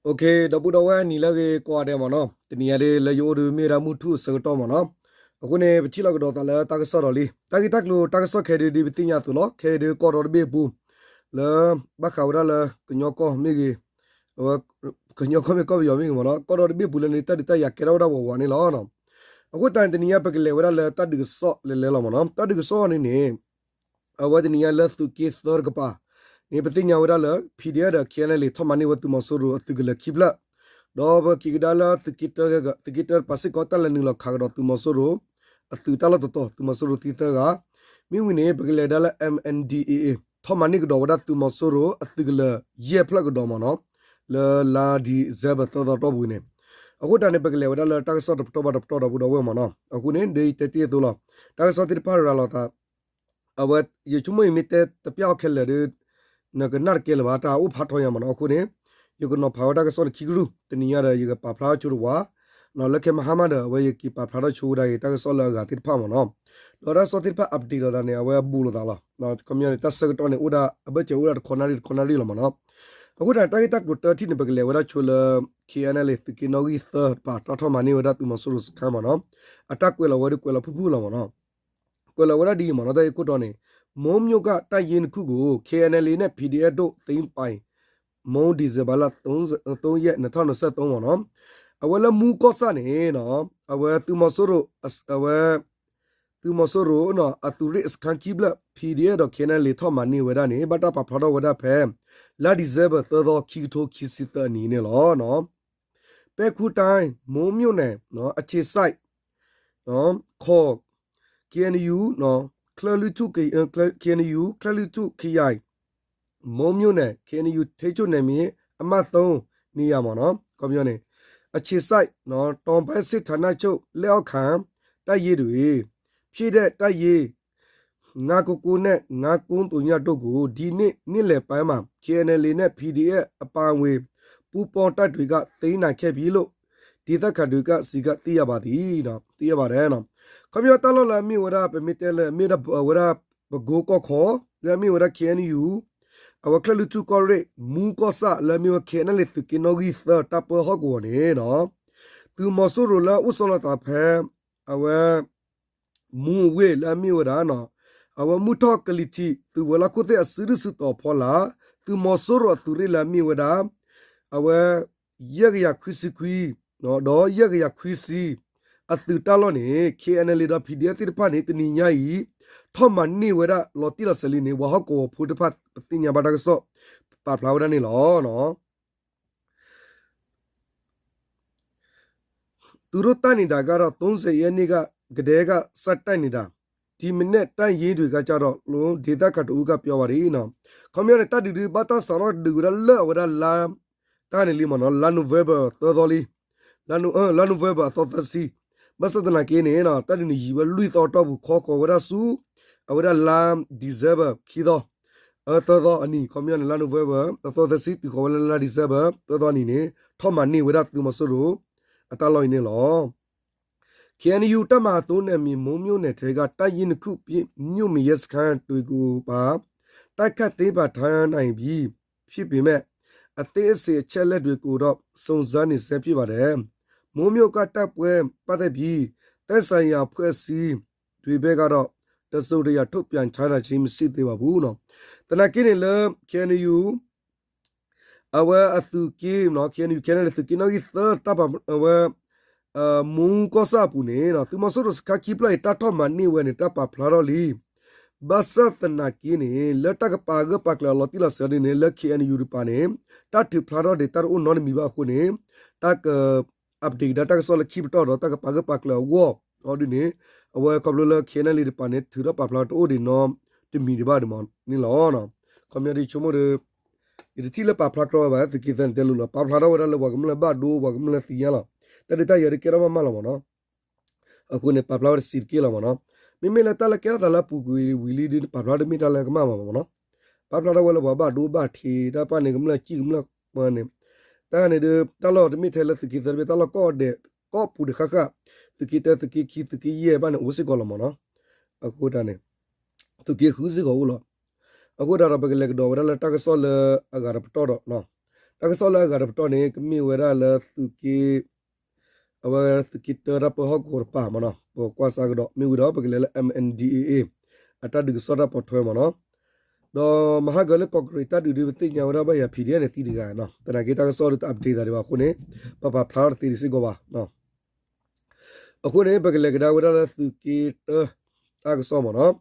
ဒီပုၢ်ဒီဝဲၢ်နံၤလၢအဂ့ၤကိးဂၤဒဲးမ့ၢ်နီၤ, တနံၤညါဒ်လၢယအိၣ်ဒီးမ့ၢ်ဝဲဒၣ်မုၢ်ထူၣ်အဆၢကတီၢ်မ့ၢ်နီၤ, အဃိန့ၣ် ပထံၣ်လိာ်ကဒီးသးလၢတၢ်ကစီၣ်ဒီးလံ. တၢ်ဂ့ၢ်တၢ်ကျိၤတၢ်ကစီၣ်ခဲအံၤဒ်ပသ့ၣ်ညါအသိးလီၤ. ခဲအံၤဒ်ကီၢ်ဒီတဘ့ၣ်အပူၤ လၢ ဘၣ်ဃးဝဲဒၣ်လၢကညီကီၢ်မ့ၢ်ဂ့ၤ, ကညီကီၢ်မ့ၢ်ကီၢ်ပယီၤမ့ၢ်ဂ့ၤမ့ၢ်နီၤ, ကီၢ်ဒီတဘ့ၣ်အပူၤလၢန့ၣ် တၢ်ဒုးတၢ်ယၤကဲထီၣ်ဝဲဒၣ်ဝးဝးန့ၣ်လီၤ. အဃိသတးန့ၣ် တနံၤညါပကလဲၤဝဲဒၣ်လၢတၢ်ဒုးကစီၣ်လဲၤလဲၤလီၤမ့ၢ်နီၤ. တၢ်ဒုးကစီၣ်န့ၣ်န့ၣ် အဝဲတနံၤညါလၢသုးက့သၢတကပၤန့ၣ် ပသ့ၣ်ညါဝဲဒၣ်လၢ PDF ဒီး KNLA ထီၣ်မၤန့ၢ်ဝဲသုးမီၤစိရိၤအသုးကလၢၤခံဖျၢၣ်, ဒီးပက့ၤကဒါလၢသုးက့တၢ, သုးက့တၢတပၤစ့ၢ်ကီး တၢ်လဲၤနုာ်လီၤခးကဒီးသုးမီၤစိရိၤအသုးတၢ်လီၢ်တတီၤ, သုးမီၤစိရိၤသံသၢဂၤ. မ့ၢ်ဝံၤန့ၣ် ပကလဲၤဒါလၢ MNDAA ထီၣ်မၤန့ၢ်ကဒီးဝဲဒၣ်သုးမီၤစိရိၤအသုးကလၢၤယဲၢ်ဖျၢၣ်ကဒီးမ့ၢ်နီၤ, လၢလါ December သၢသီတီၢ်ပူၤန့ၣ်. အဃိတၢ်န့ၣ် ပကလဲၤဝဲဒၣ်လၢတၢ်ကစီၣ်တပတီၢ်ဘၣ်တပတီၢ်ဒီပုၢ်ဒီဝဲၢ်မ့ၢ်နီၤ. အဃိန့ၣ် ဒ်ယတဲတ့ၢ်အသိးလီၤ. တၢ်ကစီၣ်သ့ၣ်တဖၣ်ရၤလီၤသး အဝဲ ယဆိကမိၣ်အံၤမ့ၢ်တဲတပျၢ်အီၤခဲလၢာ်ဒီး နကနၣ်တကဲလၢၤဘၣ်, တၢ်အိၣ်ဖးထီယၤမ့ၢ်နီၤ. အဃိန့ၣ် ယကနီၤဖးဝဲတၢ်ကစီၣ်န့ၣ်ခံကရူၢ်, တနံၤညါဒီး ယကပာ်ဖျါထီၣ်ဆိတဝး, လၢခဲမဟါမးဒီး အဝဲယက့ၤပာ်ဖျါထီၣ်ဆိဝဲဒၣ်အံၤ တၢ်ကစီၣ်လၢအဂၤသ့ၣ်တဖၣ်မ့ၢ်နီၤ. ဒီးတၢ်ကစီၣ်သ့ၣ်တဖၣ် update လိာ်သးန့ၣ် အဝဲဘူးလိာ်သးလီၤ. ခီပညီန့ၣ် တၢ်ဆၢကတီၢ်န့ၣ် အိၣ်ဒၣ်အဘၢၣ်စၢၤအိၣ်ဒၣ်တခီနၣ်ရံၣ်တခီနၣ်ရံၣ်လီၤမ့ၢ်နီၤ. အဃိတၢ်န့ၣ် တၢ်ဂ့ၢ်တၢ်ကျိၤတထံၣ်န့ၣ် ပကလဲၤဝဲဒၣ်ဆိလၢ KNLA သုးက့နီၣ်ဂံၢ်သၢတပၤ တၢ်ထီၣ်မၤန့ၢ်ဝဲဒၣ်သုးမီၤစိရိၤစခန်းမ့ၢ်နီၤ. အတၢ်ကွဲးလီၤဝဲဒၣ်ကွဲးလီၤဖုၣ်ဖုၣ်လီၤမ့ၢ်နီၤ. ကွဲးလီၤဝဲဒၣ်ဒ်အံၤမ့ၢ်နီၤ, တၢ်ဂ့ၢ်ခိၣ်တီန့ၣ် မူးမြို့က တပ်ရင်းနှစ်ခုကို KNLA နဲ့ PDF တို့ သိမ်းပိုင် မူး December လ သုံးရက် နှစ်ထောင့်နှစ်ဆယ့်သုံး မ့ၢ်နီၤ. အဝဲလၢမူးကီၢ်ဆၣ်န့ၣ် အဝဲသုးမီၤစိရိၤ အဝဲ သုးမီၤစိရိၤ အသုးရ့ၣ်အစခန်းခံဖျၢၣ် PDF ဒီး KNLA ထီၣ်မၤန့ၢ်ဝဲဒၣ်န့ၣ် ဘၣ်တၢ်ပာ်ဖျါထီၣ်ဝဲဒၣ်ဖဲ လါ December သၢသီ ခံကထိခံဆံသၢအနံၤန့ၣ်လီၤ. ပဲခူးတိုင်း မူးမြို့နယ် အခြေစိုက် ခီ KNU ချၢလွံၢ်ထူၣ် KNU ချၢလွံၢ်ထူၣ်ခရိုင် မူးမြို့နယ် KNU ထိန်းချုပ်နယ်မြေ အမှတ် သုံး နေရာ မ့ၢ်နီၤ, ခီပညီန့ၣ် အခြေစိုက် တောင်ပိုင်းစစ်ဌာနချုပ်လက်အောက်ခံ တပ်ရင်းတွေ ဖြစ်တဲ့ တပ်ရင်း ငါးကိုးကိုး နဲ့ ငါးကိုးသုည တို့ကို ဒီနှစ် နှစ်လယ်ပိုင်းမှာ KNLA နဲ့ PDF အပါအဝင် ပူးပေါင်းတပ်တွေက သိမ်းနိုင်ခဲ့ပြီလို့ ဒေသခံတွေက ဆီက သိရပါသည် သိရပါတယ်. ခီပညီတၢ်လီၢ်လၢအမ့ၢ်ဝဲဒၣ် ပမ့ၢ်တဲလၢ မ့ၢ်ဝဲဒၣ် ပကိကီၢ်ခီ လၢအမ့ၢ်ဝဲဒၣ် KNU အဝဲချၢၣ်လွံၢ်ထူၣ်ကီၢ်ရ့ၣ် မူးကီၢ်ဆၣ် လၢအမ့ၢ်ဝဲ KNLA သုးက့နီၣ်ဂံၢ်သၢ တပ်ဖွဲ့ဟီၣ်ကဝီၤန့ၣ် သုးမီၤစိရိၤလၢအအိၣ်ဆီလီၤသးဖဲ အဝဲ မူးအဝ့ၢ်လၢအမ့ၢ်ဝဲဒၣ် အဝဲမုၢ်ထီၣ်ကလံၤထံး သုးဝဲၤလီၢ်ခိၣ်သ့ၣ်အစုဒုၣ်စုတီၤဖီလာ် သုးမီၤစိရိၤအသုးရ့ၣ်လၢအမ့ၢ်ဝဲဒၣ် အဝဲ ယဲၢ်ကယၤခွံဆံခွံ ဒီးယဲၢ်ကယၤခွံဆံ အသုးတၢ်လီၢ်န့ၣ် KNLA ဒီး PDF သ့ၣ်တဖၣ်န့ၣ် တနံၤညါအံၤ ထီၣ်မၤန့ၢ်ဝဲဒၣ်လီၤတံၢ်လီၤဆဲးလံန့ၣ် ပှၤဟီၣ်ကဝီၤဖိတဖၣ် ပသ့ၣ်ညါဘၣ်တၢ်ကစီၣ် ပာ်ဖျါဝဲဒၣ်န့ၣ်လီၤ. သူတို့တိုက်နေတာကတော့ သုံးဆယ်ရက်နေ့ကတည်းက စတိုက်နေတာ ဒီမနက် တပ်ရင်းတွေကကျတော့ လို့ ဒေသခံတစ်ဦးက ပြောပါတယ် ခီပညီန့ၣ် တၢ်ဒုးဒုး ဘၣ်တၢ်စးထီၣ်ဒုးဝဲဒၣ်လၢအဝဲဒၣ်လါ တၢ်န့ၣ်လံမ့ၢ်နီၤ လါ November သၢသီလံ လါ November အသီသၢဆံ ဘၣ်ဆၣ်သနာ်က့န့ၣ် တၢ်ဒုးန့ၣ်ယံာ်ဝဲလွံၢ်သီအတီၢ်ပူၤ ခီဃီၤဝဲဒၣ်ဆူ အဝဲဒၣ်လါ December ခံသီ သၢသီအနံၤ ခီပညီန့ၣ် လါ November အသီသၢဆံ တုၤဃီၤဝဲလၢလါ December သၢသီအနံၤန့ၣ် ထီၣ်မၤန့ၢ်ဝဲဒၣ်သုးမီၤစိရိၤ အတၢ်လီၢ်အံၤန့ၣ်လီၤ. KNU တပ်မဟာသုံးနယ်မြေ မူးမြို့နယ်ထဲက တပ်ရင်းနှစ်ခုဖြစ် မြို့နယ်ရဲစခန်းတွေကိုပါ တိုက်ခိုက်သိမ်းပိုက်ထားနိုင်ပြီဖြစ်ပေမဲ့ အသေးစိတ်အချက်အလက်တွေကိုတော့ စုံစမ်းနေဆဲဖြစ်ပါတယ်။ မိုးမြို့ကတိုက်ပွဲပတ်သက်ပြီး သက်ဆိုင်ရာအဖွဲ့အစည်းတွေဘက်ကတော့ တစုံတရာထုတ်ပြန်ထားတာရှိမရှိသေးပါဘူး သနာ်က့န့ၣ်လၢ KNU အဝဲအသုးက့ KNU KNLA သုးက့နီၣ်ဂံၢ်သၢ တၢ်ပာ်အဝဲ မူးကီၢ်ဆၣ်အပူၤန့ၣ် သုးမီၤစိရိၤစခန်းခံဖျၢၣ်အံၤ တၢ်ထီၣ်မၤန့ၢ်ဝဲန့ၣ် တၢ်ပာ်ဖျါထီၣ်လံ. ဘၣ်ဆၣ်သနာ်က့န့ၣ် လၢတၢ်ကပာ်ဂၢၢ်ပာ်ကျၢၤအလီၤတံၢ်လီၤဆဲးဒ်န့ၣ် လၢ KNU တပၤန့ၣ် တၢ်ထုးဖျါထီၣ်ဒံးတၢ်တအိၣ်နီတမံၤဘၣ်အဃိန့ၣ် တၢ်က update ကဒါတၢ်ကစီၣ်လၢခံပတီၢ်ဒီး တၢ်ကပာ်ဂၢၢ်ပာ်ကျၢၤအဂီၢ်အီၤဒ်န့ၣ် အဝဲခီဖျိလၢ KNLA တပၤန့ၣ် ထုးထီၣ်ပာ်ဖျါတအိၣ်ဒံးနီတမံၤဒံးဘၣ်ဒ်န့ၣ်လီၤ. ခီပညီဒ်ဆိကမိၣ်ဒီး ယတထံၣ်လၢပာ်ဖျါကြီဝဲဘၣ် သုးက့သၢန့ၣ်တဲလိၤလီၤ ပာ်ဖျါထီၣ်ဝဲဒၣ်လၢပှၤကမျၢၢ်ဘၣ်ဒိ ပှၤကမျၢၢ်သ့ၣ်ညါလီၤ. တၢ်ဒုးတၢ်ယၤဒုးကဲထီၣ်မးမးလီၤမ့ၢ်နီၤ. အဃိန့ၣ် ပာ်ဖျါဝဲတစဲးတက့ၢ်လီၤမ့ၢ်နီၤ. မ့မ့ၢ်လၢတၢ်လၢကဲထီၣ်သးလၢအပူၤကွံာ်ဝံၤလံဒီး ပာ်ဖျါတမ့ၢ်တၢ်လၢကမၣ်မးမ့ၢ်နီၤ. ပာ်ဖျါထီၣ်ဝဲလၢပှၤဘၣ်ဒိဘၣ်ထံး တၢ်ပာ်န့ၣ် ကမျၢၢ်စံၣ်ကမျၢၢ်ပၢန့ၣ် တၢ်န့ၣ်ဒီး တၢ်လီၢ်တမ့ၢ်ထဲလၢသုးက့သၢတဘ့ၣ် တၢ်လီၢ်ကီၢ်ဒဲး ကီၢ်ပူၤဒံးဃၣ်ဃၣ် သုးက့တၢ သုးက့ခံ သုးက့ယဲၢ်ဘၣ်န့ၣ် အိၣ်စ့ၢ်ကီးလီၤမ့ၢ်နီၤ. အဃိတၢ်န့ၣ် သုးက့ဃုစ့ၢ်ကီးအိၣ်လီၤ. အဃိတၢ်ဒီး ပကလဲၤကဒီးဝဲဒၣ်လၢတၢ်ကစီၣ်လၢအဂၤတပတီၢ်ဒီး တၢ်ကစီၣ်လၢအဂၤတပတီၢ်န့ၣ် ကမ့ၢ်ဝဲဒၣ်လၢသုးက့ အဝဲသုးက့တၢတၢ်ပၢဟီၣ်ကဝီၤတပၤမ့ၢ်နီၤ, ပကကွၢ်စးကဒီး မ့ၢ်ဝံၤဒီး ပကလဲၤလၢ M N D A A အတၢ်ဒုးကစီၣ်တၢ်ပိာ်ထွဲမ့ၢ်နီၤ, ဒီးမဟါကၢၤလၢကီၢ်ကရ့ၣ်တၢ်ဒုးဒ်ပသ့ၣ်ညါဝဲဒၣ်ဘၣ်ယၤ P D F န့ၣ်သံတဂၤနီၤ, သနာ်က့တၢ်ကစီၣ်ဒ်တ update သးဒံးဘၣ်အဃိန့ၣ် ပပာ်ဖျါထီၣ်တသ့ဒံးစ့ၢ်ကီးဘၣ်. အဃိန့ၣ် ပကလဲၤကဒါဝဲဒၣ်လၢသုးက့တၢ တၢ်ကစီၣ်မ့ၢ်နီၤ,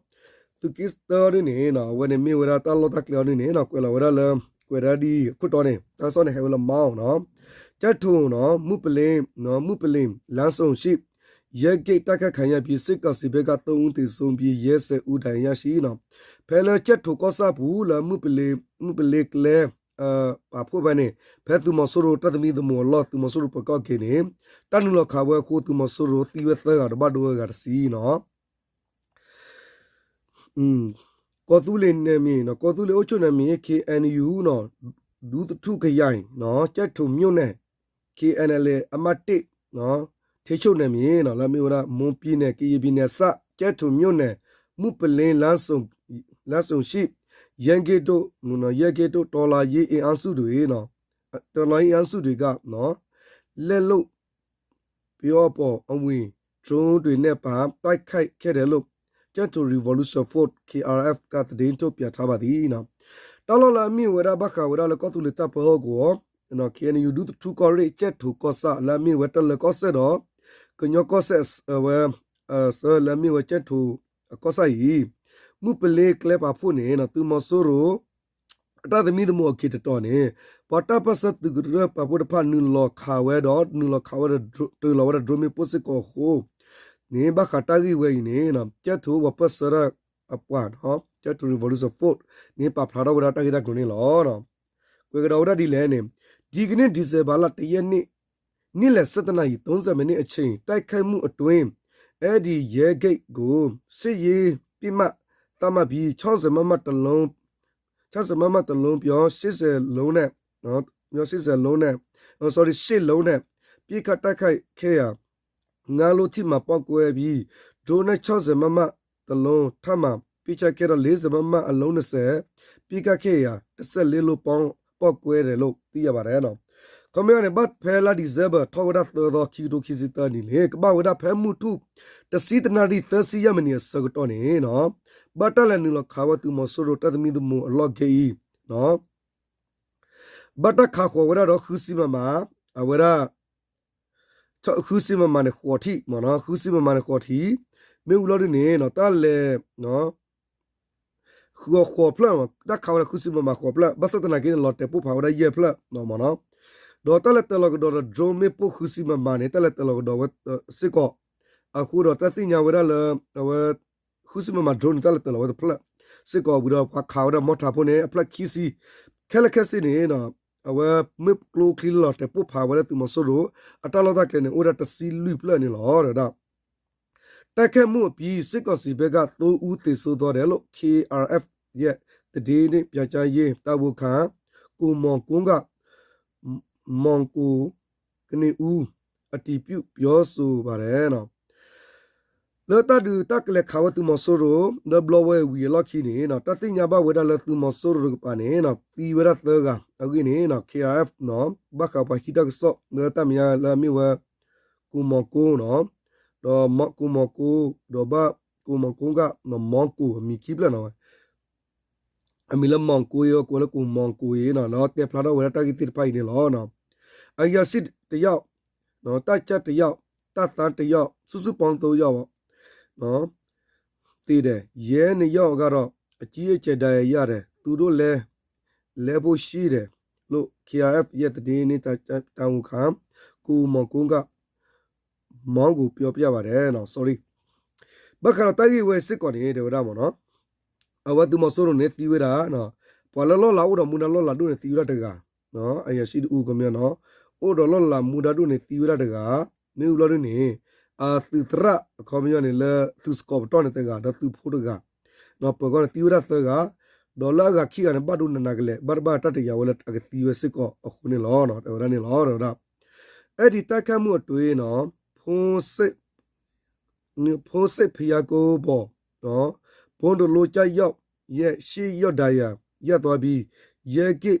သုးက့တၢဒ်န့ၣ် အဝဲန့ၣ်မ့ၢ်ဝဲဒၣ်တၢ်လီၢ်တၢ်ကျဲအီၤဒ်န့ၣ်နီၤ, ကွဲးလီၤဝဲဒၣ်လၢ ကွဲးဒၣ်ဒ်ခိၣ်တီန့ၣ် တၢ်ကစီၣ်န့ၣ်ဟဲဝဲလၢ မီၣ်နီၤ, ကၠဲၣ်ထိၣ်နီၤ မုၢ်ပလ့ၤ မုၢ်ပလ့ၤ လမ်းဆုံရှိ ရဲဂိတ်တိုက်ခိုက်ခံရပြီး စစ်ကောင်စီဘက်က သုံးဦးသေဆုံးပြီး ရဲဆယ်ဦးဒဏ်ရာရရှိနီၤ, ဖဲလၢကၠဲၣ်ထိၣ်ကီၢ်ဆၣ်ပူၤလၢ မုၢ်ပလ့ၤကျဲ ပာ်ဖှိၣ်ဖဲန့ၣ် ဖဲသုးမီၤစိရိၤတၢ်သမံသမိးအလီၢ် သုးမီၤစိရိၤပၢၤကီၢ်က့ၤန့ၣ် တၢ်နုာ်လီၤခးဝဲအဃိ သုးမီၤစိရိၤသံဝဲသၢဂၤ ဒီးဘၣ်ဒိဝဲဂၤတဆံနီၤ. ကီၢ်သူလ့ၤန့ၣ်မ့ၢ် ကီၢ်သူလ့ၤအိၣ်ဆိၣ်န့ၣ်မ့ၢ် K N U နီၤ ဒူသထူခယၢၢ်နီၤ ကၠဲၣ်ထိၣ်မြို့နယ် K N L A အမှတ်တစ် ထိန်းချုပ်နယ်မြေ လၢမ့ၢ်ဝဲဒၣ် မွန်ပြည်နယ် ကရင်ပြည်နယ် အစပ် ကၠဲၣ်ထိၣ်မြို့နယ် မုၢ်ပလ့ၤ လမ်းဆုံရှိ ရဲဂိတ်တို့ ရဲဂိတ်တို့ တော်လှန်ရေးအင်အားစုတွေ တော်လှန်ရေးအင်အားစုတွေက လက်လုပ် ပျော့ပေါင်အဝေး drone တွေနဲ့ပါ တိုက်ခိုက်ခဲ့တယ်လို့ ကၠဲၣ်ထိၣ် Revolution Force K R F က သတင်းထုတ်ပြန်ထားပါသည်နီၤ. တၢ်လီၢ်လၢအမ့ၢ်ဝဲဒၣ် ဘၣ်ဃးဝဲဒၣ်လၢကီၢ်သူလ့ၤတၢ်ပၢဟီၣ်ကဝီၤ K N U ဒူသထူကီၢ်ရ့ၣ် ကၠဲၣ်ထိၣ်ကီၢ်ဆၣ် လၢအမ့ၢ်ဝဲတၢ်လၢကီၢ်စဲၣ်ဒီး ကညီကီၢ်စဲၣ်အဝဲ အစၢလၢအမ့ၢ်ဝဲကၠဲၣ်ထိၣ်အကီၢ်ဆၣ်အံၤ မုၢ်ပလ့ၤကျဲပာ်ဖှိၣ်န့ၣ် သုးမီၤစိရိၤ အတၢ်သမံသမိးအက့ၤတတီၤန့ၣ် ပှၤတၢ်ပၢၢ်ဆၢသုးကရၢပာ်ဖှိၣ်တဖၣ်နုာ်လီၤခးဝဲဒီး နုာ်လီၤခးဝဲဒီး တုၤလီၤဝဲဒၣ် drone မ့ၣ်ပိၢ်စ့ၢ်ကီးအဃိန့ၣ် ဘၣ်ဃးတၢ်ဂ့ၢ်ဝဲအံၤန့ၣ် ကၠဲၣ်ထိၣ်ပှၤပၢၢ်ဆၢတၢ်အပှၤ ကၠဲၣ်ထိၣ် Revolution Force န့ၣ် ပာ်ဖျါထီၣ်ဝဲဒၣ်တၢ်ဂ့ၢ်တၢ်ကျိၤန့ၣ်လီၤ. ကွဲးကဒီးဝဲဒၣ်ဒ်လဲၣ်န့ၣ် ဒီကနေ့ ဒီဇင်ဘာလ တစ်ရက်နေ့ နေ့လယ် ဆယ့်တစ်နာရီ သုံးဆယ်မိနစ်အချိန် တိုက်ခိုက်မှုအတွင်း အဲဒီ ရဲဂိတ်ကို စစ်ရေးပစ်မှတ် သတ်မှတ်ပြီး ခြောက်ဆယ်မမ တစ်လုံး ခြောက်ဆယ်မမ တစ်လုံး ပြော ရှစ်ဆယ်လုံးနဲ့ ပြော ရှစ်ဆယ်လုံးနဲ့ sorry ရှစ်လုံးနဲ့ ပစ်ခတ်တိုက်ခိုက်ခဲ့ရာ ငါးလုံးထိမှန်ပေါက်ကွဲပြီး drone နဲ့ ခြောက်ဆယ်မမ တစ်လုံး ထပ်မံပစ်ချခဲ့တော့ လေးဆယ်မမ အလုံး နှစ်ဆယ် ပစ်ခတ်ခဲ့ရာ တစ်ဆယ့်လေးလုံးပေါင်း ပေါက်ကွဲတယ်လို့ သိရပါတယ်နီၤ. ခီပညီန့ၣ် ဘၣ်ဖဲလါ December ထီၣ်ဝဲဒၣ်သၢသီ ခံကထိခံဆံသၢနံၣ်န့ၣ် ကဘၣ်ဝဲဒၣ်ဖဲမုၢ်ထူၣ် တဆံတနၣ်ရံၣ် သၢဆံယဲၢ်မံးနံးအဆၢကတီၢ်န့ၣ်နီၤ ဘၣ်တၢ်လဲၤနုာ်လီၤခးဝဲသုးမီၤစိရိၤတၢ်သမံသမိးအလီၢ်ခဲအံၤ ဘၣ်တၢ်ခးဃီၤဝဲဒၣ်ဒီး ဃုဆံမမ အဝဲဒၣ် ဃုဆံမမန့ၣ် ဃိးထံၣ်မ့ၢ်နီၤ, ဃုဆံမမန့ၣ် ဃိးထံၣ်, မ့ၢ်ဝံၤလီၤဒ်န့ၣ် တၢ်လဲၤ ဃုအီၤဃိးဖျၢၣ်, တၢ်ခးဝဲဒၣ်ဃုဆံမမဃိးဖျၢၣ်, ဘၣ်ဆၣ်သနာ်က့န့ၣ် လီၤတဲာ်ပိၢ်ဖးဝဲဒၣ်ယဲၢ်ဖျၢၣ်မ့ၢ်နီၤ, ဒီးတၢ်လဲၤတၢၤလီၤကဒီးဒီး drone မ့ၣ်ပိၢ်ဃုဆံမမန့ၣ် တၢ်လဲၤတၢၤလီၤကဒီးဝဲစ့ၢ်ကီး, အဃိဒီးတၢ်သ့ၣ်ညါဝဲဒၣ်လၢ အဝဲ ဃုဆံမမ drone န့ၣ် တၢ်လဲၤတၢၤလီၤဝဲတဖျၢၣ်စ့ၢ်ကီးဝံၤဒီး ပှၤခးဝဲဒၣ်မီၢ်ထးဖိန့ၣ် အဖျၢၣ်ခံဆံ, ခဲလၢာ်ခဲဆ့န့ၣ် အဝဲမ့ၣ်ပိၢ်ချံလီၤတဲာ်ပိၢ်ဖးဝဲဒၣ်သုးမီၤစိရိၤ အတၢ်လီၢ်တၢ်ကျဲန့ၣ် အိၣ်ဝဲဒၣ်တဆံလွံၢ်ဖျၢၣ်န့ၣ်လီၤ. ဒီး တိုက်ခိုက်မှုအပြီး စစ်ကောင်စီဘက်က သုံးဦးသေဆုံးသွားတယ်လို့ K R F ရဲ့ သတင်းနှင့်ပြန်ကြားရေးတာဝန်ခံ ကိုမောင်ကိုက မောင်ကိုကနဦး အတည်ပြုပြောဆိုပါတယ် လၢတၢ်ဒုးတၢ်ကလဲၤခးဝဲသုးမီၤစိရိၤ လၢဘျီဝဲဝံၤအလီၢ်ခံန့ၣ် တၢ်သ့ၣ်ညါဘၣ်ဝဲဒၣ်လၢသုးမီၤစိရိၤတကပၤန့ၣ် သံဝဲဒၣ်သၢဂၤအဂ့ၢ်န့ၣ် K R F ဘၣ်ဃးပှၤဟံးတၢ်ကစီၣ်လၢတၢ်မဲာ်ညါလၢအမ့ၢ်ဝဲ ကိၣ်မီၤကိနီၤ, ဒီးကိၣ်မီၤကိ, ဒီးဘၣ်ကိၣ်မီၤကိက မီၤကိၣ်အမံၤခံဖျၢၣ်နီၤ, အမံၤလၢမီၤကိအံၤ ကိးလၢကိၣ်မီၤကိအံၤနီၤ, လၢတဲဖျါထီၣ်ဝဲဒၣ်တၢ်ဂ့ၢ်သ့ၣ်တဖၣ်အံၤန့ၣ်လီၤ. အရာရှိတစ်ယောက်, တပ်ကြပ်တစ်ယောက်, တပ်သားတစ်ယောက်, စုစုပေါင်းသုံးယောက် သေတယ်. ရဲနှစ်ယောက်ကတော့ အကြီးအကျယ်ဒဏ်ရာရတယ်. သူတို့လည်း လဲဖို့ရှိတယ်လို့ K R F ရဲ့ သတင်းနဲ့ တာဝန်ခံ ကိုမောင်ကုန်းက မောင်ကို ပြောပြပါတယ် နော် sorry ဘၣ်ဃးဒီးတၢ်ဂ့ၢ်ဝဲစ့ၢ်ကီးန့ၣ် တဲဝဲဒၣ်မ့ၢ်နီၤ, အဝဲသုးမီၤစိရိၤန့ၣ်သံဝဲဒၣ် ပှၤလၢလီၢ်လၤအိၣ်ဒီးမူဒါလီၢ်လၤဒိၣ်န့ၣ်သံဝဲဒၣ်တဂၤ, အရာရှိတဦး ခီပညီနီၤ, အိၣ်ဒီးလီၢ်လၤမူဒါဒိၣ်န့ၣ်သံဝဲဒၣ်တဂၤ, မ့ၢ်ဝံၤလီၤဒုန့ၣ် အသုးသရၣ် အခီပညီန့ၣ် လၢသုးစကီးပတီၢ်န့ၣ်တဂၤ ဒီးသုးဖိတဂၤ, ပၢၤကီၢ်န့ၣ်သံဝဲဒၣ်သၢဂၤ, ဒီးလၢအဂၤခံဂၤန့ၣ် ဘၣ်ဒိနးနးကလဲာ် ဘၣ်တဘၣ်တၢ်တယာ်ဝဲလၢအကသံဝဲစ့ၢ်ကီးအဃိန့ၣ်လီၤ တဲဝဲဒၣ်န့ၣ်လီၤ တဲဝဲဒၣ်. အဲဒီတိုက်ခိုက်မှုအတွင်း ဖုန်းစက် ဖုန်းစက်ဖျားကုန်းပေါ် ဗုံးတစ်လုံးကျရောက်ရဲ့ ရှစ်ယောက်ဒဏ်ရာရသွားပြီး ရဲဂိတ်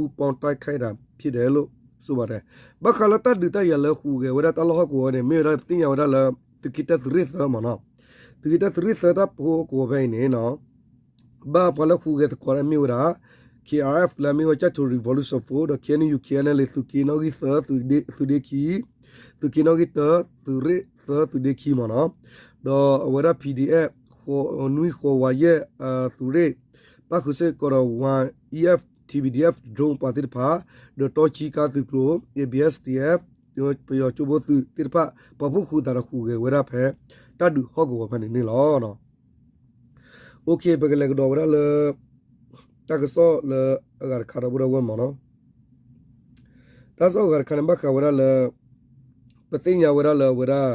ပူးပေါင်းတိုက်ခိုက်တာဖြစ်တယ်လို့ ဆိုပါတယ်. ဘၣ်ဃးလၢတၢ်ဒုးတၢ်ယၤလၢဟူးဂဲၤဝဲဒၣ်တၢ်လီၢ်ဟီၣ်ကဝီၤန့ၣ် မ့ၢ်ဝဲဒၣ်ပသ့ၣ်ညါဝဲဒၣ်လၢ သုးက့တၢသုးရ့ၣ်သၢမ့ၢ်နီၤ, သုးက့တၢသုးရ့ၣ်သၢတၢ်ပၢဟီၣ်ကဝီၤဖဲအံၤန့ၣ်နီၤ ဘၣ်ပှၤလၢဟူးဂဲၤသကိးမ့ၢ်ဝဲဒၣ် ခ့ၣ်အါအါအ့ၣ် လၢအမ့ၢ်ဝဲ ကၠဲၣ်ထိ Revolution Force ဒီး ခ့ၣ်အဲၣ်ယူၣ် ခ့ၣ်အဲၣ်အလ်အ့ သုးက့နီၣ်ဂံၢ်သၢ သုးဒ့ခံ, သုးက့နီၣ်ဂံၢ်တၢ သုးရ့ၣ်သၢ သုးဒ့ခံမ့ၢ်နီၤ, ဒီးအဝဲဒၣ် P D F နွံဃိးဝးယဲၢ် သုးရ့ၣ် ပၣ်ဃုာ်စ့ၢ်ကီးဒီး Y E F T B D F drone ပှၤသ့ၣ်တဖၣ်, ဒီးတီကၠံကါသုးကျိၤ A B S D F ပယီၤကၠိဖိသုးသ့ၣ်တဖၣ် ပာ်ဖှိၣ်ဃုာ်သးဒီးဟူးဂဲၤဝဲဒၣ်ဖဲ တၢ်ဒုးဟီၣ်ကဝီၤဖဲန့ၣ်န့ၣ်လီၤ. OK ပကလဲၤကဒီးဝဲဒၣ်လၢ တၢ်ကစီၣ်လၢအဂၤတခါဒီပုၢ်ဒီဝဲၢ်မ့ၢ်နီၤ, တၢ်ကစီၣ်အဂၤတခါန့ၣ် ဘၣ်ဃးဝဲဒၣ်လၢ ပသ့ၣ်ညါဝဲဒၣ်လၢအဝဲဒၣ်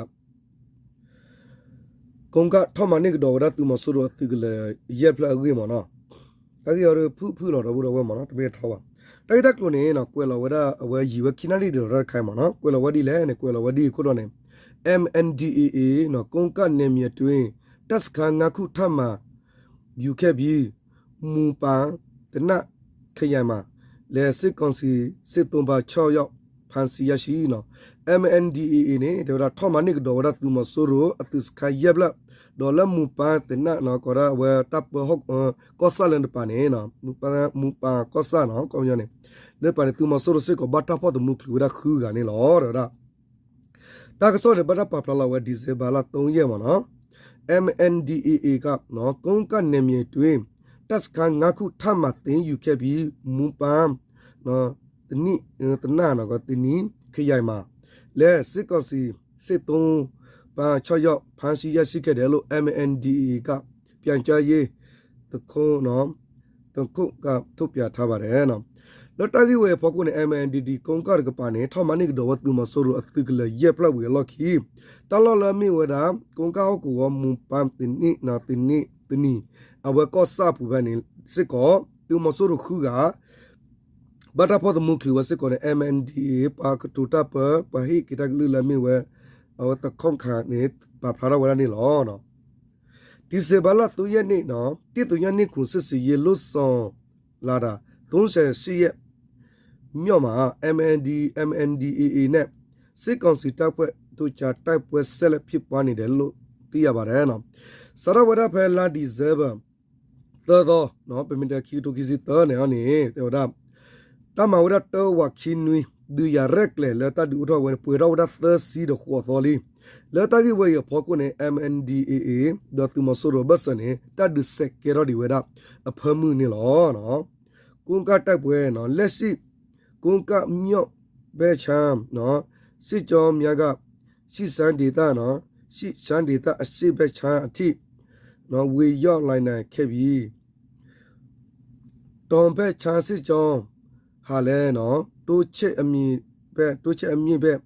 ကိကၣ်ထီၣ်မၤန့ၢ်ကဒီးဝဲဒၣ်သုးမီၤစိရိၤအသုးကလၢၤယဲၢ်ဖျၢၣ်အဂ့ၢ်မ့ၢ်နီၤ, တၢ်ဂ့ၢ်အီၤဒီးဖုၣ်ဖုၣ်လီၤဒီပုၢ်ဒီဝဲၢ်မ့ၢ်နီၤ တမ့ၢ်ထီဘၣ်. တၢ်ဂ့ၢ်တၢ်ကျိၤန့ၣ် ကွဲးလီၤဝဲဒၣ်အဝဲယံာ်ဝဲခံနၣ်ရံၣ်ဒံးလီၤတၢ်တခါအံၤမ့ၢ်နီၤ, ကွဲးလီၤဝဲဒ်လဲၣ်န့ၣ် ကွဲးလီၤဝဲဒ်အံၤအဃိဒီးန့ၣ် M N D A A ကိကၣ်နယ်မြေအတွင်း တပ်စခန်းငါးခုထပ်မံယူခဲ့ပြီး မူပန်သနပ် ခရိုင်မှာလည်း စစ်ကောင်စီစစ်သုံ့ပန်းခြောက်ယောက် ဖမ်းဆီးရရှိ MNDAA န့ၣ် တဲဝဲဒၣ်ထီၣ်မၤန့ၢ်ကဒီးဝဲဒၣ်သုးမီၤစိရိၤအသုးစခန်းယဲၢ်ဖျၢၣ်, ဒီးလၢမူပန်သနပ်နီၤ ကိးဒၣ်ဝဲတၢ်ပၢဟီၣ်ကီၢ်ဆၣ်လၢတပၤန့ၣ် မူပန်ကီၢ်ဆၣ်နီၤ ကီၢ်ပညီန့ၣ် လၢပၤန့ၣ် သုးမီၤစိရိၤစ့ၢ်ကီးဘၣ်တၢ်ဖီၣ်သမူချုးဝဲဒၣ်ဃုဂၤန့ၣ်လီၤ တဲဝဲဒၣ် တၢ်ကစီၣ်န့ၣ် ဘၣ်တၢ်ပာ်ဖျါလီၤဝဲ December လါ သုံးရက်မ့ၢ်နီၤ, MNDAA က ကိကၣ်နယ်မြေအတွင်း တပ်စခန်းငါးခုထပ်မံသိမ်းယူခဲ့ပြီး မူပန် သနပ် သနပ် ခရိုင်မှာလည်း စစ်ကောင်စီစစ်သုံ့ပန်းခြောက်ယောက် ဖမ်းဆီးရရှိခဲ့တယ်လို့ MNDAA က ပြန်ကြားရေး တခုံးကထုတ်ပြန်ထားပါတယ် လၢတၢ်ဂ့ၢ်ဝဲအဖီခိၣ်န့ၣ် MNDAA ကိကၣ်တကပၤန့ၣ် ထီၣ်မၤန့ၢ်ကဒီးဝဲသုးမီၤစိရိၤအသုးကလၢၤယဲၢ်ဖျၢၣ်ဝံၤအလီၢ်ခံ တၢ်လီၢ်လၢအမ့ၢ်ဝဲဒၣ် ကိကၣ်ဟီၣ်ကဝီၤ မူပန် သနပ် သနပ် အဝဲကီၢ်ဆၣ်အပူၤဖဲန့ၣ်စ့ၢ်ကီး သုးမီၤစိရိၤဃုဂၤ ဘၣ်တၢ်ဖီၣ်သမူချုးဝဲစ့ၢ်ကီးန့ၣ် MNDAA ပှၤကတိၤတၢ်ပၢ ပှၤဟ့ၣ်က့ၤတၢ်ကလုၢ်လၢအမ့ၢ်ဝဲ အဝဲတခီခါန့ၣ် ပာ်ဖျါထီၣ်ဝဲဒၣ်န့ၣ်လီၤ. ဒီး ဒီစင်ဘာလ သုံးရက်နေ့ နော် တစ် သုည နှစ် ခု စစ်ဆင်ရေး လုပ်ဆောင်လာတာ သုံးဆယ်ရှစ် မြို့မှာ MNDAA နဲ့ စစ်ကောင်စီတပ်ဖွဲ့တို့ကြား တိုက်ပွဲဆက်လက်ဖြစ်ပွားနေတယ်လို့ သိရပါတယ် စးထီၣ်ဝဲဒၣ်ဖဲလါ December သၢသီ ပမ့ၢ်တဲခံကထိခံဆံသၢန့ၣ်န့ၣ် တဲဝဲဒၣ် တၢ်မၤဝဲဒၣ်တဝးခံနွံ ဒုးယၤရဲၣ်ကျဲၤလၢတၢ်ဒုးအိၣ်ထီၣ်ဝဲန့ၣ် ပှဲၤထီၣ်ဝဲဒၣ်သၢဆံဒီးဃိးသီလံ. လၢတၢ်ဂ့ၢ်ဝဲအံၤအဖီခိၣ်န့ၣ် MNDAA ဒီးသုးမီၤစိရိၤအဘၢၣ်စၢၤန့ၣ် တၢ်ဒုးစဲးကဲထီၣ်ဒံးဝဲဒၣ်အဖၢမုၢ်န့ၣ်လီၤ. ကိုးကန့်တိုက်ပွဲနော် လက်ရှိ ကိုးကန့်မြို့ဘက်ခြမ်းနော် စစ်ကြောင်းများက ရှမ်းဒေသနော် ရှမ်းဒေသအရှေ့ဘက်ခြမ်းအထိနော် ဝင်ရောက်လာနိုင်ခဲ့ပြီ တောင်ဘက်ခြမ်းစစ်ကြောင်းဟာလည်းနော် တိုးချဲ့အမြင့်ဘက် တိုးချဲ့အမြင့်ဘက်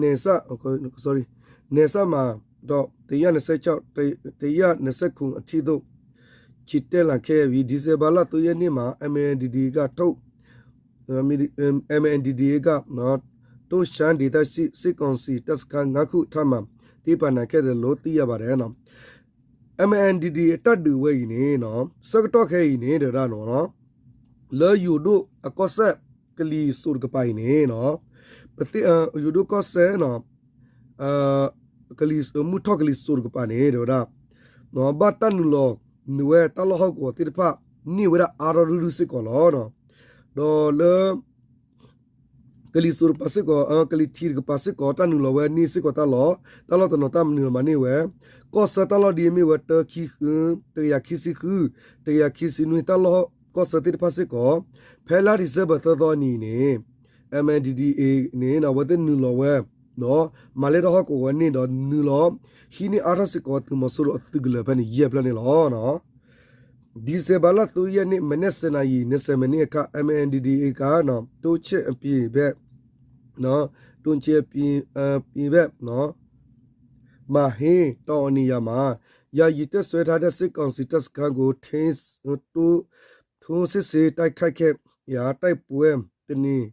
နယ်စပ် sorry နယ်စပ်မှာတော့ တစ်ရာနှစ်ဆယ့်ခြောက် တစ်ရာနှစ်ဆယ့်ခုနှစ်အထိသို့ ချီတက်လာခဲ့ပြီ ဒီဇင်ဘာလ သုံးရက်နေ့မှာ MNDAA ကထုတ် MNDAA က တောင်ရှမ်းဒေသရှိစစ်ကောင်စီတပ်စခန်းငါးခုထပ်မံသိမ်းပိုက်နိုင်ခဲ့တယ်လို့သိရပါတယ်နော် MNDAA အတၢ်ဒုးဝဲအံၤန့ၣ်နော် ဆၢကတီၢ်ခဲအံၤန့ၣ် တဲဝဲဒၣ်နော် လၢယိၤဒိၣ်အကီၢ်စဲၣ် ကလံၤစိးတကပၤအံၤန့ၣ်နော် ပသ့ၣ် ယိၤဒိၣ်ကီၢ်စဲၣ်နော် ကလံၤ မုၢ်ထီၣ်ကလံၤစိးတကပၤန့ၣ် တဲဝဲဒၣ် ဘၣ်တၢ်နုာ်လီၤနုာ်ဝဲတၢ်လီၢ်ဟီၣ်ကဝီၤသ့ၣ်တဖၣ် န့ၢ်ဝဲဒၣ်အါထီၣ်ရုၢ်ရုၢ်စ့ၢ်ကီးလီၤ. ဒီးလၢ ကလံၤစိးတကပၤစ့ၢ်ကီး ကလံၤထံးတကပၤစ့ၢ်ကီး တၢ်နုာ်လီၤဝဲန့ၢ်စ့ၢ်ကီးတၢ်လီၢ် တၢ်လီၢ်တနီၤတၢ်နုာ်လီၤမၤန့ၢ်ဝဲ ကီၢ်ဆၢတၢ်လီၢ်ဒ်အမ့ၢ်ဝဲ တၢခံဃု တကယၤခံဆံဃု တကယၤခံဆံနွံ တၢ်လီၢ်ကီၢ်ဆၢသ့ၣ်တဖၣ်စ့ၢ်ကီး ဖဲလါ December သၢသီအနံၤန့ၣ် MNDAA န့ၣ် အဝဲသ့ၣ်နုာ်လီၤဝဲ မၤလဲၢ်ထီၣ်ဟီၣ်ကဝီၤဝဲန့ၣ်ဒီးနုာ်လီၤ ဟံးန့ၢ်အါထီၣ်စ့ၢ်ကီးသုးမီၤစိရိၤအသုးကလၢၤဖဲန့ၣ် ယဲၢ်ဖျၢၣ်န့ၣ်လီၤ. ဒီဇင်ဘာလ သုံးရက်နေ့ မနက်ဆယ်နာရီ နှစ်ဆယ်မိနစ်အခါ MNDAA က တိုးချဲ့အပြင်ဘက် တိုးချဲ့အပြင်ဘက် မဟေးတောင်အနီရာမှာ ယာယီတပ်စွဲထားတဲ့စစ်ကောင်စီတပ်စခန်းကို ထိုးထိုးစစ်ဆင်တိုက်ခိုက်ခဲ့ရာ တိုက်ပွဲတနင်္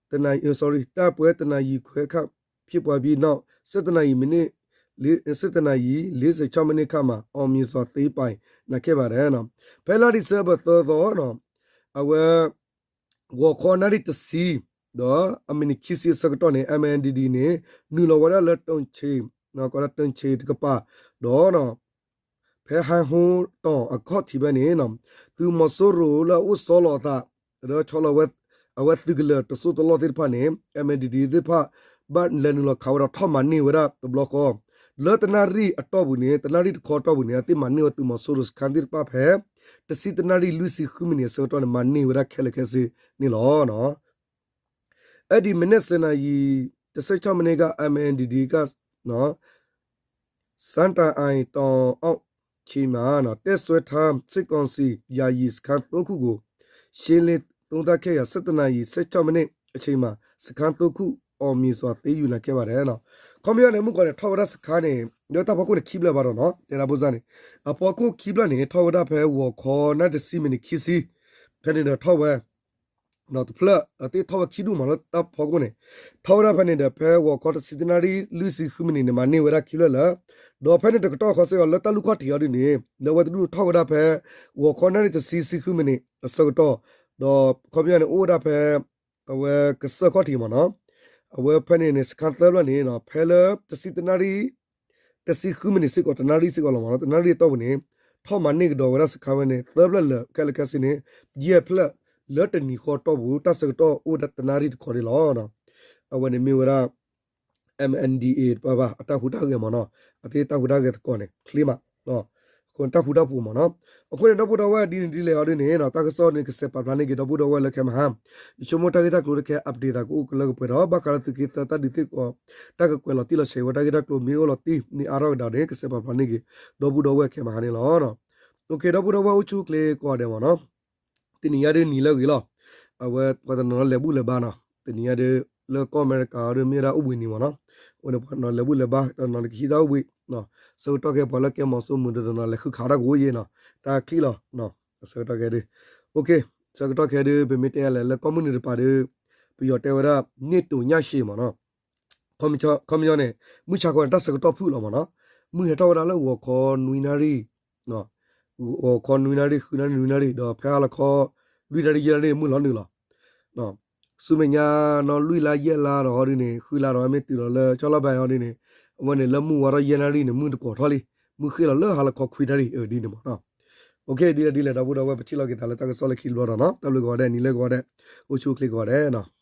တနာရီ sorry တိုက်ပွဲတနာရီခွဲခန့်ဖြစ်ပွားပြီးနောက် ဆယ့်တစ်နာရီမိနစ် လေး ဆယ့်တစ်နာရီ လေးဆယ့်ခြောက်မိနစ်ခန့်မှာ အောင်မြင်စွာသိမ်းပိုက်နိုင်ခဲ့ပါတယ်နော် ဖဲလါ December သၢသီနော် အဝဲ ဂီၤခီနၣ်ရံၣ်တဆံ ဒီးအမံးနံးခံဆံအဆၢကတီၢ်န့ၣ် MNDAA န့ၣ် နုာ်လီၤဝဲဒၣ်လၢ တုံချေ ကိးဒၣ် တုံချေ တကပၤ ဒီး ဖဲဟဲဟိတံၢ်အခီၣ်ထံးဖဲန့ၣ် သုးမီၤစိရိၤလၢအအိၣ်ဆီလီၤအသး ဒီးဆီလီၤဝဲ အဝဲသုးကလၢၤတစိၢ်တလီၢ်သ့ၣ်တဖၣ်န့ၣ် MNDAA သ့ၣ်တဖၣ် ဘၣ်လဲၤနုာ်လီၤခးဝဲဒီးထီၣ်မၤန့ၢ်ဝဲဒၣ်တဘျီဃီ လၢတနၣ်ရံၣ်အတီၢ်ပူၤန့ၣ် တနၣ်ရံၣ်တခီအတီၢ်ပူၤန့ၣ် အသ့ၣ်မၤန့ၢ်ဝဲသုးမီၤစိရိၤစခန်းသ့ၣ်တဖၣ်ဖဲ တဆံတနၣ်ရံၣ်လွံၢ်ဆံဃုမံးနံးအဆၢကတီၢ်န့ၣ် မၤန့ၢ်ဝဲဒၣ်ခဲလၢာ်ခဲဆ့န့ၣ်လီၤ. အဲဒီမနက်ဆယ်နာရီ တစ်ဆယ့်ခြောက်မိနစ်က MNDAA က နော် စန်းတန်အိုင်တောင်အောက်ခြေမှာနော် တပ်စွဲထားစစ်ကောင်စီယာယီစခန်းသုံးခုကို ရှင်းလင်းသုံးသပ်ခဲ့ရာ ဆယ့်တစ်နာရီ ဆယ့်ခြောက်မိနစ်အချိန်မှာ စခန်းသုံးခုအောင်မြင်စွာသိမ်းယူနိုင်ခဲ့ပါတယ်နော် ခီပညီန့ၣ် မုၢ်ကီၢ်န့ၣ် ထီၣ်ဝဲဒၣ်စခန်းန့ၣ် လၢတၢ်ဖီခိၣ်န့ၣ် ခံဖျၢၣ်ဘၣ်ဒီးနော် တဲဒၣ်ဘိၣ်စၢ်န့ၣ် အဖီခိၣ်ခံဖျၢၣ်န့ၣ် ထီၣ်ဝဲဒၣ်ဖဲဂီၤခီနၣ်တဆံမံးနံးခံဆံ ဖဲန့ၣ်ဒီးထီၣ်ဝဲ တဖျၢၣ် အသ့ၣ်ထီၣ်ဝဲခံဒူၣ်မးလၢတၢ်ဖီခိၣ်န့ၣ် ထီၣ်ဝဲဒၣ်ဖဲန့ၣ်ဒီး ဖဲဂီၤခီတဆံတနၣ်ရံၣ်လွံၢ်ဆံဃုမံးနံးန့ၣ် မၤန့ၢ်ဝဲဒၣ်ခံဖျၢၣ်လၢ ဒီးဖဲန့ၣ်တကတီၢ်ခီစ့ၢ်ကီး လၢတၢ်လူၢ်ခီၣ်ထံးအီၤဒ်န့ၣ် လၢအဝဲတဒူၣ်ထီၣ်ဝဲဒၣ်ဖဲ ဂီၤခီနၣ်ရံၣ်တဆံဆံဃုမံးနံးအဆၢကတီၢ် ဒီးခီပညီန့ၣ် အိၣ်ဝဲဒၣ်ဖဲ အဝဲကစၢၢ်ခီၣ်ထံးမးနီၤ အဝဲဖဲန့ၣ်န့ၣ် စခန်းသၢဖျၢၣ်န့ၣ် ဖဲလၢတဆံတနၣ်ရံၣ် တဆံဃုမံးနံးစ့ၢ်ကီး တနၣ်ရံၣ်စ့ၢ်ကီးလီၤမးနီၤ တနၣ်ရံၣ်အတီၢ်ပူၤန့ၣ် ထီၣ်မၤန့ၢ်ကဒီးဝဲဒၣ်စခန်းဝဲန့ၣ် သၢဖျၢၣ်လၢာ် ခဲလၢာ်ခဲဆ့န့ၣ် ယဲၢ်ဖျၢၣ်လၢတနံၤဃီအတီၢ်ပူၤ တၢ်ဆၢကတီၢ်အိၣ်ဝဲဒၣ်တနၣ်ရံၣ်တခီန့ၣ်လီၤ. အဝဲန့ၣ်မ့ၢ်ဝဲဒၣ် MNDAA တပၤဘၣ် အတၢ်ဟူးတၢ်ဂဲၤမးနီၤ အသ့ၣ်တၢ်ဟူးတၢ်ဂဲၤသကိးန့ၣ် ချ့မး အဃိန့ၣ်တၢ်ဃူတၢ်ဖိးမးနီၤ အဃိန့ၣ် ဒီပုၢ်ဒီဝဲၢ်ဒ်န့ၣ်ဒ်လဲၣ်အီၤဒ်န့ၣ် တၢ်ကစီၣ်န့ၣ် ကစဲးပာ်ဖျါန့ၢ်က့ၤ ဒီပုၢ်ဒီဝဲၢ်လၢခဲမဟါ ယဆိကမိၣ်တၢ်ဂ့ၢ်တၢ်ကျိၤတခဲ update သးကအိၣ်ကလၢကပှဲၤဒီး ဘၣ်ဃးလၢသုးက့သၢတၢ်ဒုးသ့ၣ်ကီး တၢ်ကကွဲးလီၤတံၢ်လီၤဆဲးဝဲတၢ်ဂ့ၢ်တၢ်ကျိၤမ့ၢ်အိၣ်လီၤတံၢ်န့ၣ်အါထီၣ်ကဒီးန့ၣ် ကစဲးပာ်ဖျါန့ၢ်က့ၤ ဒီပုၢ်ဒီဝဲၢ်ခဲမဟါန့ၣ်လီၤ. ဒီပုၢ်ဒီဝဲၢ်အိၣ်ဆူၣ်အိၣ်ချ့ကိးဂၤဒဲးမးနီၤ တနံၤညါဒ်နံၤလၢအဂ့ၤလီၤ အဝဲပှၤတနီၤနီၤလဲၤဘူၣ်လဲၤဘါနီၤ တနံၤညါဒ် လၢကီၢ်အမဲရကၤအီၤဒ်မ့ၢ်ဝဲဒၣ်အိၣ်ဘှံးနံၤမးနီၤ အဝဲန့ၣ်ပှၤတနီၤလဲၤဘူၣ်လဲၤဘါ တနီၤကဟံးတၢ်အိၣ်ဘှံး ဆၢကတီၢ်ခဲအံၤပှၤလၢကဲမီၤစိမုၢ်တနီၤလဲၤဃုခးတၢ်ကအိၣ်ယဲၢ်နီၤ တၢ်ချံၣ်လီၤ ဆၢကတီၢ်ခဲဒ် ဆၢကတီၢ်ခဲဒ် ပမ့ၢ်တဲလဲၣ်လၢကီၢ်မုၢ်နုာ်တပၤဒ် ပယီၤတဲဝဲဒၣ် နေ့တိုညရှည်မးနီၤ ခီပညီန့ၣ် မုၢ်ဆါခီန့ၣ် တၢ်ဆၢကတီၢ်ဖုၣ်လီၤမးနီၤ မုၢ်ဟဲထီၣ်ဝဲဒၣ်လၢဂီၤခီနွံနၣ်ရံၣ် ဂီၤခီနွံနၣ်ရံၣ် ဃုနၣ်ရံၣ် နွံနၣ်ရံၣ် ဒီးဖဲဟါလီၤခီ လွံၢ်နၣ်ရံၣ် ယဲၢ်နၣ်ရံၣ်န့ၣ် မုၢ်လီၤနုာ်လီၤ ဆူမဲာ်ညါနီၢ်လွံၢ်လါယဲၢ်လါဒီးဟီဒ်န့ၣ် ဃုလါဒီးမ့ၢ်တုၤလီၤလၢဆီလီၤဘၣ်ဟီဒ်န့ၣ် အဝဲန့ၣ်လၢမုၢ်ဝါထီၣ်ယဲၢ်နၣ်ရံၣ်န့ၣ် မုၢ်တကိးထီၣ်လံ, မုၢ်ဃ့ၢ်လီၤလၢဟါလီၤခီခွံနၣ်ရံၣ် အဒ်န့ၣ်မးနီၤ. ဒ်လဲၣ်ဒ်လဲၣ် ဒီပုၢ်ဒီဝဲၢ် ပထံၣ်လိာ်က့ၤသးလၢတၢ်ကစီၣ်လၢခံတဘျီဒီးနီၤ, တၢ်ဘျုးကိးဂၤဒဲး နံၤလၢကိးဂၤဒဲး အိၣ်ဆူၣ်အိၣ်ချ့ကိးဂၤဒဲးနီၤ.